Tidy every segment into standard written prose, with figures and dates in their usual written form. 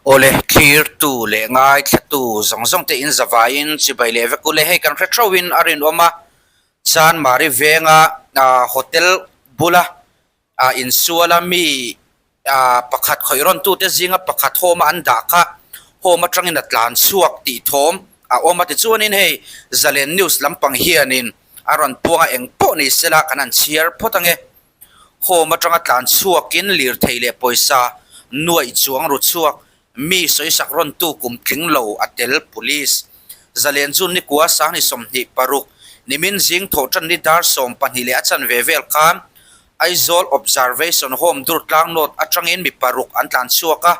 Awle, thlirtu leh ngaithlatu zawng zawng te in zavaiin chibai leh vek ule hei kan hre theuhin a rinawm a, Chanmari venga hotel bula insuala mi pakhat khawih rawn tute zinga pakhat home a an dah kha home atangin a tlan chhuak tih thawm a awm a tichuanin hei Zalen News lampang hianin a rawn puang a eng pawh ni sela kan han chhiar phawt ange. Home atanga tlan chhuakin lirthei leh pawisa nuaih chuang ru chhuak mi sawisak rawntu kum tling lo a tel Police Zalen June nikua Sangni 26 nimin zing thawhtan ni dar 12 leh a chanve vel khan Aizawl Observation Home Durtlang North atangin mi paruk an tlan chhuak a,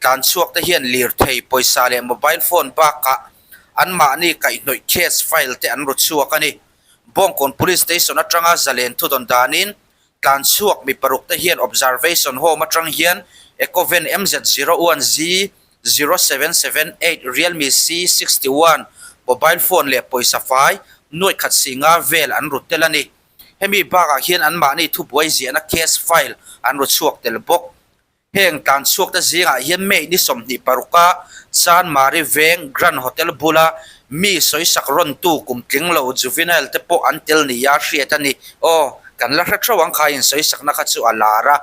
tlan chhuak te hian lirthei, pawisa leh mobile phone bakah anmahni kaihhnawih case file te an ru chhuak a ni. Bawngkawn Police Station atanga zalen thudawn danin tlan chhuak mi paruk te hian Observation Home atang hian Ecoven MZ zero one Z 0778 Realme C 61 mobile phone leh pawisa fai nuaih khat singa vel an ru tel a ni. Hemi bakah hian anmahni thubuai ziahna case file an ru chhuak tel bawk. Heng tlan chhuakte zingah hian May ni 26 a Chanmari Veng Grand Hotel bula mi sawisak rawntu kum tling lo juvenile te pawh an tel nia hriat a ni. Aw, kan la hre theuh ang kha insawisakna kha chu a lar a.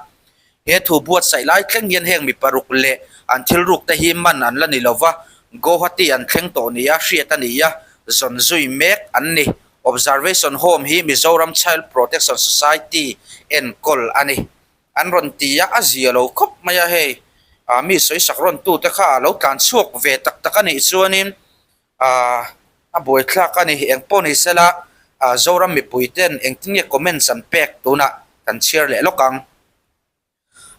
He thu buatsaih lai thleng hian heng mi paruk leh an thil ruk te hi man an la ni lova, Guwahati an thleng tawh nia hriat a ni a, zawn zui mek an ni. Observation Home hi Mizoram Child Protection Society enkawl a ni. An rawn ti a, a zia lo khawp mai a hei. Ah mi sawisak rawn tute kha a lo tlan chhuak ve tak tak a nih chuanin ah a buaithlak a ni. Eng pawh ni sela ah Zoram mipui ten engtin nge comments an pek tunah kan chhiar leh lawk ang.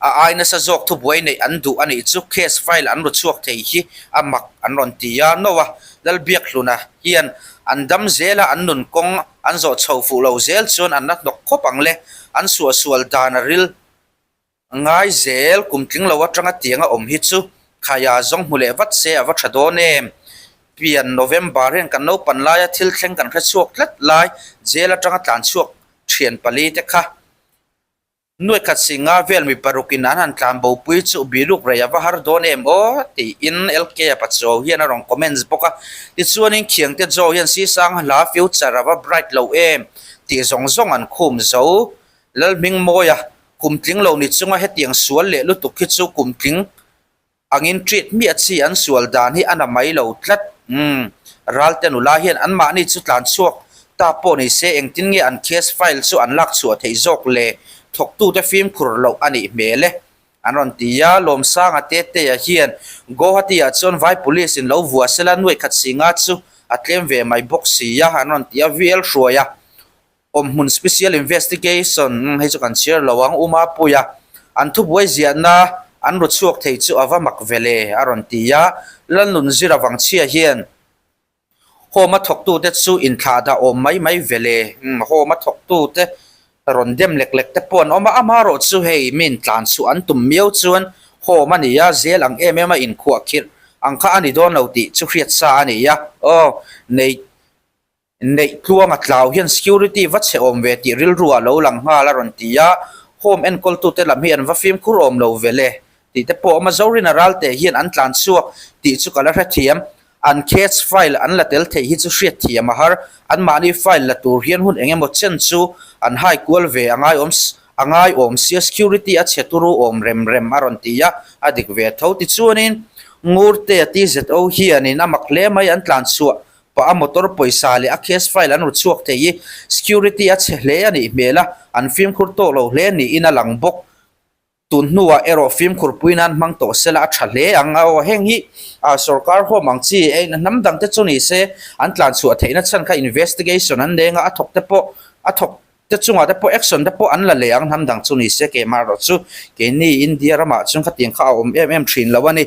A ai nasa zawk thubuai neih an duh a nih chu case file an ru chhuak thei hi a mak an rawn ti a. Noah Lalbiakhluna hian an dam zel a, an nun kawng an zawh chho fuh lo zel chuan an la hnawk khawp ang le. An suahsual dan a ril ngai zel kum tling lo atanga tiang a awm hi chu khaia zawng hmu leh vat se a va tha dawn em. Pian November hian kan naupan laia thil thleng kan hre chhuak tlat lai jail atanga tlan chhuak thian pali te kha. Nuaikhat Singa vel mi parukin an han tlan bopui chu Biluk rei a va har dawn em aw? tiin LK a Pachuau hian a rawn comments bawk a. Tichuanin Khiangte Joe hian Sisang hla future a va bright lo em tih zawng zawng an khum zo. Lalhmingmawia kum tling lo ni chunga hetiang sual leh lutuk hi chu kum tling Angin treat miah chi an sual dan hi a na mai lo tlat. Umm. Ralte nula hian anmahni chu tlan chhuak ta pawh ni se engtin nge an case file chu an lak chhuah theih zawk le? Thawktute fimkhur loh a nih hmel e. An rawn ti a, Lawmsanga Tetea hian Guwahati ah chuan vai police in lo vua sela nuaih khat singa chu a tlem ve mai bawk si a, an rawn ti a, VL hruai a. Awmhmun Special Investigation hei chu kan chhiar lo ang, U Mapuia an thubuai ziahna an ru chhuak thei chu a va mak ve le a rawn ti a, Lalnun zir avang chhia hian Home a thawktute chu inthlah dah awm mai mai ve le, Home a thawktute rawn dem lek lek te pawh an awm a, amaherawh chu hei min tlan chhuah an tum miau chuan Home a ni a, zel ang em em a inkhuahkhirh ang kha a ni dawn lo tih chu hriat sa a ni a, aw nei. Neih tluang a tlau hian security va chhe awm ve tih rilru ah lo lang nghal a rawn ti a, home enkawltute lam hi an va fimkhur awm lo ve le tih te pawh a awm a, Zorina Ralte hian an tlan chhuak tih chu ka la hrethiam, an case file an la tel theih hi chu hriatthiam a har, anmahni file la tur hian hun eng emaw chen chu an hai kual ve a ngai awm a ngai awm sia security a chhe turu awm rem rem a rawn ti a, a dik ve tho tichuanin Ngurtea TZO hianin a mak hle mai an tlan chhuah Pah a motor pawisa leh a case file an ru chhuak thei i security a chhe hle a nih hmel a, an fimkhur tawh lo hle niin a lang bawk. Tun hnuah erawh fimkhur pui nan hmang tawh sela a tha hle ang a aw. Heng hi sorkar home ang chi ei hnam dang te chu ni se an tlan chhuah theihna chhan kha investigation an neng a, a thawk te pawh a thawk te chungah te pawh action te pawh an la leh ang hnam dang chu ni se keimah erawh chu keini India ramah chuan khatiang kha a awm em em thin lo a ni.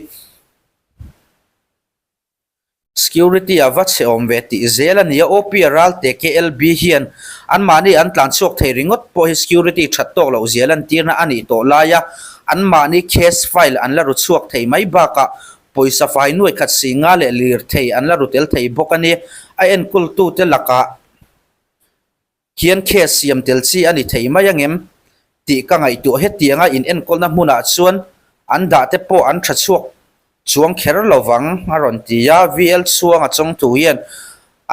Security a va chhe awm ve tih zel a ni a, OP Ralte KLB hian anmahni an tlan chhuak thei ringawt pawh hi security that tawk loh zia lantirna a nih tawh lai a, anmahni case file an la ru chhuak thei mai bakah pawisa fai nuai khat si nga leh lirthei an la ru tel thei bawk a ni. A enkawltute lakah. Hian case siam tel chi a ni thei mai angem tih ka ngaihtuah hetianga in enkawlna hmunah chuan an dah te pawh an tha chhuak Chuang kher lovang a rawn ti a, VL chhuang a chawng thu hian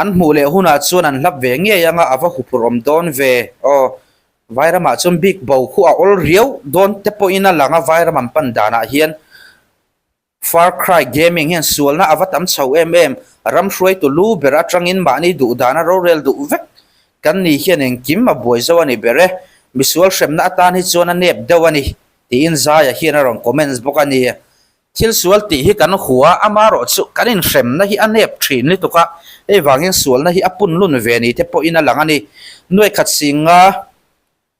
an hmuh leh hunah chuan an hlap ve ngei anga a va huphurh awm dawn ve aw. Vairamah chuan bik bo khu a awl riau dawn te pawhin a lang a, Vairam an pan danah hian Far Cry Gaming hian sualna a va tam chho em em, ram hruaitu lu ber atangin mahni duh dana rorel duh vek kan ni hian engkim a buai zo a ni ber e, misual hremna atan hi chuan a nep deuh a ni. Tiin Zaia hian a rawn comments bawk a ni. Thil sual tih hi kan hua, amarawh chu kan inhremna hi a nep thin lutuk a, hei vangin sualna hi a pun lun ve ni te pawhin a lang a ni. Nuaikhat singa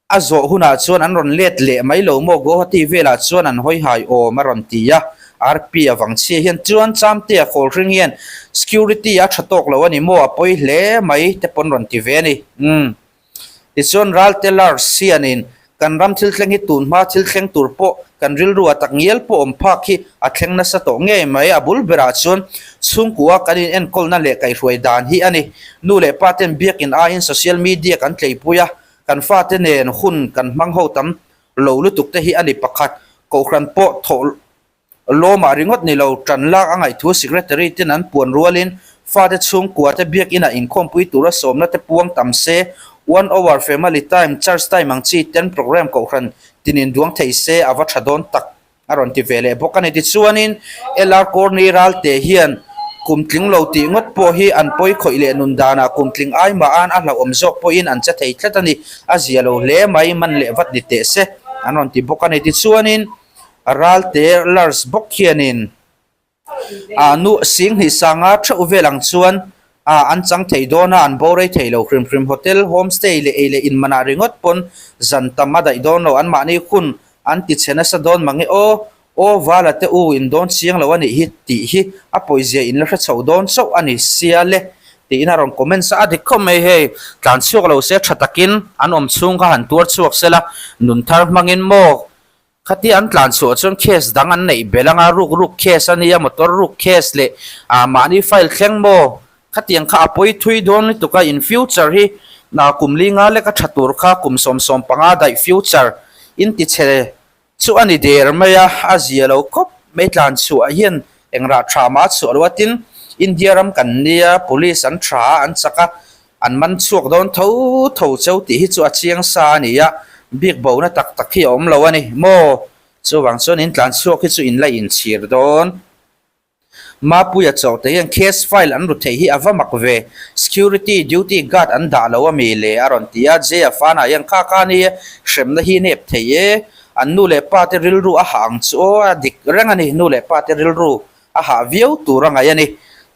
a zawh hunah chuan an rawn let leh mai lo maw Guwahati velah chuan an hawi hai awm a rawn ti a, RP a vang chhia hian chuan Chamtea Khawlhring hian security a tha tawk lo a ni maw a pawi hle mai te pawn rawn ti ve a ni. Umm. Tichuan Ralte Lars hianin kan ram thil thleng hi tun hma thil thleng tur pawh kan rilru a tak ngial pawh awm phak hi a thleng nasa tawh ngei mai. A bul berah chuan chhungkua kan in enkawlna leh kaihhruai dan hi a ni. Nu leh pa ten biakin aiin social media kan tleipui a, kan fate nen hun kan hmang ho tam lo lutuk te hi a ni pakhat. Kohhran pawh thawh Lawmah ringawt ni lo, ṭan lak a ngaihthu Secretary ten an puan rualin fate chhungkua te biakinah inkhawmpui tura sawmna te puang tam se, one hour family time, church time ang chi ten program kohhran tinin duang thei se a va ṭha dawn tak a rawn ti ve leh bawk a ni. Tichuanin LR Corney Ralte hian kum tling lo tih ngawt pawh hi an pawi khawih leh nun danah kum tling ai mah an a hlauhawm zawk pawhin an che thei tlat a ni, a zia lo hle mai, man leh vat ni teh se an rawn ti bawk a ni. Tichuanin. Ralte Lars bawk hianin ah nu Singhnih sanga theuh vel ang chuan ah an chang thei dawn a, an bo rei thei lo hrim hrim. Hotel, homestay leh ei leh in manah ringawt pawn zan tam a daih dawn lo, anmahni hun an ti chhe nasa dawn mange aw, aw vala te u in dawn chiang lo a nih hi tih hi a pawizia in la hre chho dawn chauh a ni sia le tiin a rawn comments a, a dik khawp mai hei, tlan chhuak lo se tha takin an awm chhung kha han tuar chhuak sela, nun thar hmangin maw Khatia an tlan chhuah chuan case dang an neih belh anga ruk ruk case a nia, motor ruk case leh ah mahni file thleng maw? Khatiang kha a pawi thui dawn lutuk a, in future hi ah kum li nga lek a tha tur kha kum sawm sawm panga daih future in ti chhe chu a ni der mai a, a zia lo khawp mai tlan chhuah hian eng rah tha mah a chhuah lo a, tin India ram kan nia police an tha a an chak a, An man chhuak dawn tho tho cheu tih hi chu a chiang sa a ni a, bik bona tak tak hi a awm lo a ni maw? Chuvang chuan in tlan chhuak hi chu in la inchhir dawn. Mapuia chawhte hian case file an ru theih hi a va mak ve, security duty guard an dah lo a mi le a rawn ti a, Jaya Fana hian kha kha ni hremna hi nep thei e, an nu leh pa te rilru a hah ang chu aw, a dik reng a ni, nu leh pa te rilru a hah viau tur a ngaih a ni.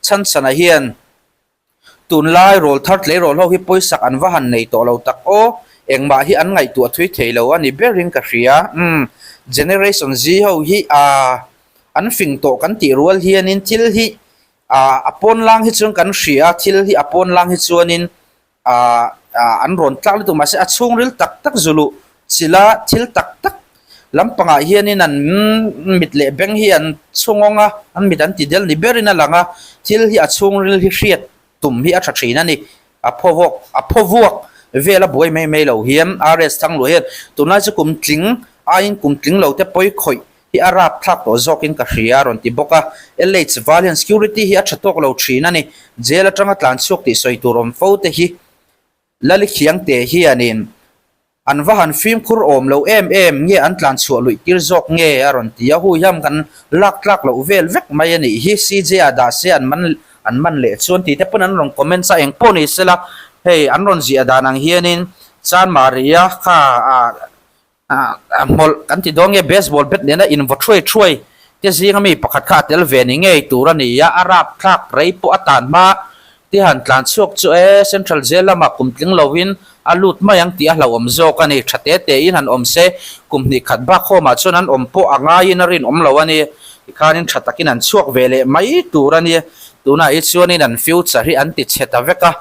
Chhanchhana hian Tunlai rawl thar tleirawl ho hi pawisak an va han nei tawh lo tak aw, engmah hi an ngaihtuah thui thei lo a ni berin ka hria. Umm, Generation Z ho hi aa an fing tawh kan tih rual hianin thil hi aa a pawn lang hi chuan kan hria a, thil hi a pawn lang hi chuanin aa an rawn tlak lutuk mahse a chhungril tak tak zuluh chila thil tak tak lampangah hianin an mit leh beng hi an chhungawng a, an mit an ti del ni berin a lang a, thil hi a chhungril hi hriat tum hi a tha thin a ni. A phawvuak a phawvuak vel a buai mai mai lo hian RS Thangluah hian tunlai chu kum tling aiin kum tling lo te pawi khawih hi a rap thlak tawh zawkin ka hria a rawn ti bawk a. LH Val hian security hi a tha tawk lo thin a ni. Jail atanga tlan chhuak tih sawi tur awm fo te hi Lalikhiangte hianin An va han fimkhur awm lo em em nge an tlan chhuah luih tir zawk nge a rawn ti a, hui hiam kan lak tlak loh vel vek mai a nih hi, CJ ah dah se an man an man leh chuan tih te pawn an rawn comments a, eng pawh ni sela hei an rawn ziah dan ang hianin Chanmari-a kha ah ah hmawlh kan ti dawn nge baseball bat nena invaw thuai thuai te zinga mi pakhat kha a tel ve ni ngei tur a ni a, a rap thlak rei pawh a tan hma Tihan tlan chhuak chu e, Central Jail lamah kum tling lovin a lut mai ang tih a hlauhawm zawk a ni. Tha te tein han awm se, kum hnih khat bak home ah chuan an awm pawh a ngaiin a rinawm lo a ni. Tikhanin tha takin an chhuak ve leh mai tur a ni. Tunah hi chuanin an future hi an ti chhe ta vek a,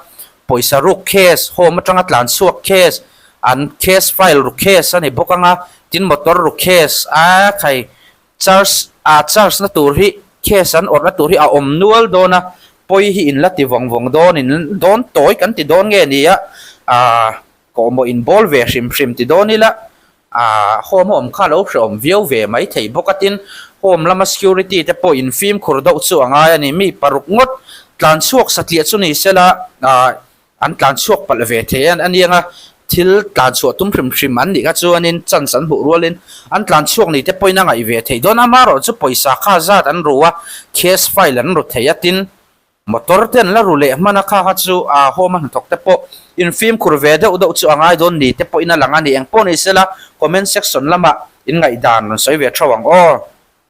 pawisa ruk case, home atanga tlan chhuak case, an case file ru case a ni bawk ang a, tin motor ru case a khai Charge ah charge na tur hi case an awrh na tur hi a awm nual dawn a, pawi hi in la ti vawng vawng dawn in dawn tawi kan ti dawn nge ni a, ah kawhmawh in bawl ve hrim hrim ti dawn ila. Aaa home a awm kha lo hrehawm viau ve mai thei bawk a tin home lama security te pawh in fimkhur deuh chu a ngai a ni. Mi paruk ngawt tlan chhuak satliah chu ni sela aaa an tlan chhuak palh ve thei a ni ang a, thil tlan chhuah tum hrim hrim an nih kha chuanin chance an hmuh rualin an tlan chhuak ni te pawhin a ngaih ve theih dawn. Amaherawhchu chu pawisa kha zat an ru a, case file an ru thei a tin Motor te an la ru leh hman a kha kha chu a home a hnathawk te pawh in fimkhur ve deuh deuh chu a ngai dawn ni te pawhin a lang a ni. Engpawh ni sela comment section lamah in ngaihdan rawn sawi ve theuh ang aw.